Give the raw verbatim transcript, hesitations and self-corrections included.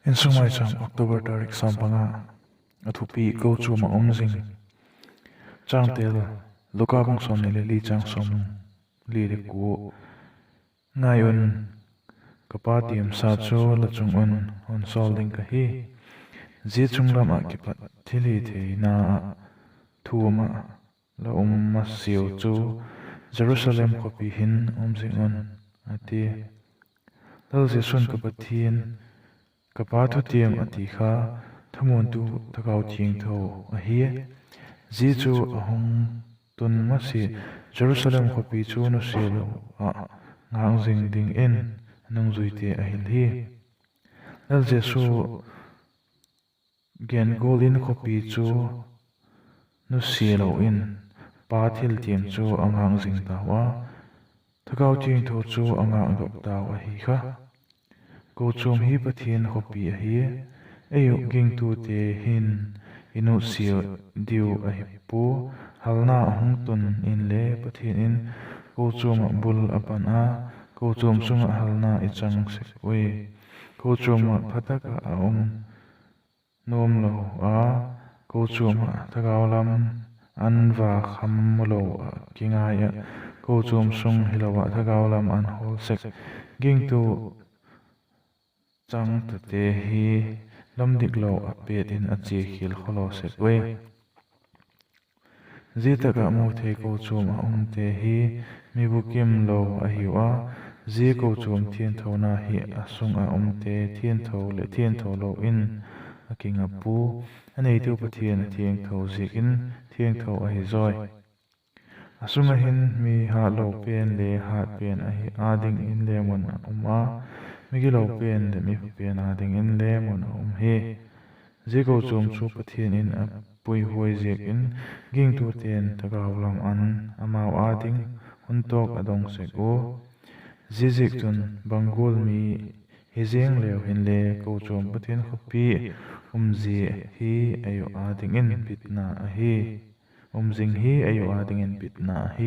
Insung Maicham, October tarik sawm panga. A thupi: Kochuam ah um zing. Changtel: Luka bung sawmni le li, chang sawmli le kua. Ngai un, ka Pa tiamsa chu la chung un hun sawl ding ka hi. Zia chung lam ah kipat thilhitheina ah thuam ah la um masiau chu Jerusalem khawpi hin um zing un, a ti. Lal Jesu'n, Ka Pathian, ka Pa thutiam, a ti kha, thumuantu Thagau Thiangtho ahi. Zia chu a hung tun masia Jerusalem khawpi chu nusia lo ah ngâk zing dingin a nungzuite a hil hi. Lal Jesu gen gual in khawpi chu nusia lo in Pa thiltiam chu a ngâk zing tau a, Thagau Thiangtho chu a ngâkdok tau ahi kha. Kochuam hi Pathian khawpi ahi. Ei uh gingtute hin i nutsia diu ahi pua. Halna a hung tun inle Pathian in kochuam ah bul a pan a, kochuam sung ah halna i chang sek ui. Kochuam ah pha tak ah a um nuam lo a, kochuam ah thagau lam an va kham mu lo ah kingai ah, kochuam sung hilo ah thagau lam an hawl sek. Gingtu chang tate hi lam dik lo ah pêt in a chia khial khawlaw sek ui. Zia tak ah mu thei kochuam ah umte hi mi bukim lo ahiu a, zia kochuam thianthona hi a sung ah umte thiantho leh thiantho lo in a kinga pua. A neitu Pathian a thiangtho ziak in thiangtho ahi zawi. A sung ah hin mi hatlo pen le hat pen ahi â dingin le mun a um a, migilo pen leh mipha pen â dingin le mun a um hi. Zia kochuam chu Pathian in a puihuai ziak in gingtute'n thagau lam an amau â ding hun tawk a dong sek ua. Ziaziakchun bang gual mi hi ziang leu hinle kochuam Pathian khawpi umzia hi ei uh â dingin bitna ahi. Um zing hi ei uh â dingin bitna ahi.